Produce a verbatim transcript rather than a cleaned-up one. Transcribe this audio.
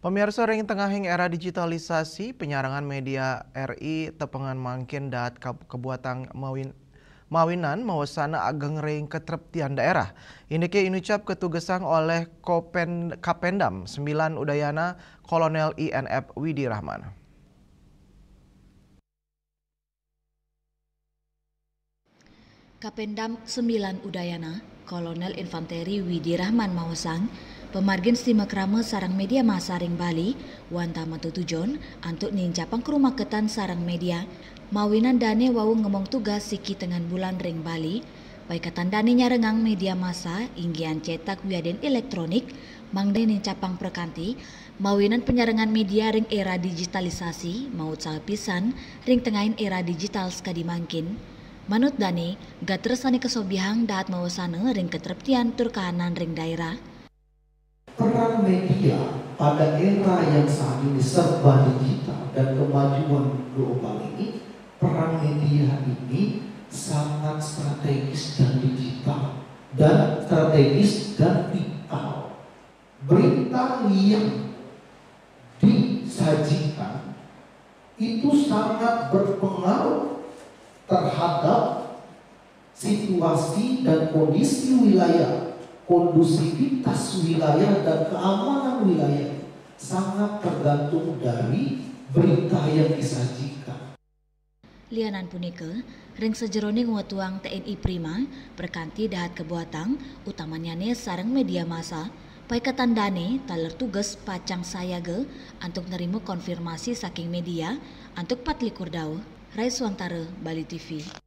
Pemirsa, ring tengahing era digitalisasi, penyarengan media R I tepengan mangkin dahat kab-, kebuatang mawin-, mawinan mawasana ageng ring ketreptian daerah. Indike inucap ketugesang oleh Kopen-, Kapendam Sembilan Udayana, Kolonel I N F Widi Rahman. Kapendam Sembilan Udayana, Kolonel Infanteri Widi Rahman mawasang, pamargin simakrama sareng media massa ring Bali, wantah matetujon antuk nincapang karumaketan sareng media, mawinan dane wau ngemong tugas siki tengan bulan ring Bali, paiketan dane nyarengang media massa, inggihan cetak wiadin elektronik, mangda nincapang prakanti, mawinan penyarengan media ring era digitalisasi, mautsaha pisan ring tengahing era digital sakadi mangkin. Manut dane, gatra sane kasobiahang dahat mawasana ring ketreptian tur kahanan ring daerah. Peran media pada era yang saat ini serba digital dan kemajuan global ini, peran media ini sangat strategis dan digital dan strategis dan vital. Berita yang disajikan itu sangat berpengaruh terhadap situasi dan kondisi wilayah, kondusivitas wilayah dan keamanan wilayah sangat tergantung dari berita yang disajikan. Lianan punika, ring sajeroning wetuang T N I Prima, prakanti dahat kabuatang, utamannyane sareng media massa, paiketan dane taler tugas pacang sayaga antuk nerima konfirmasi saking media antuk patlikur dauh. Rai Swantara, Bali T V.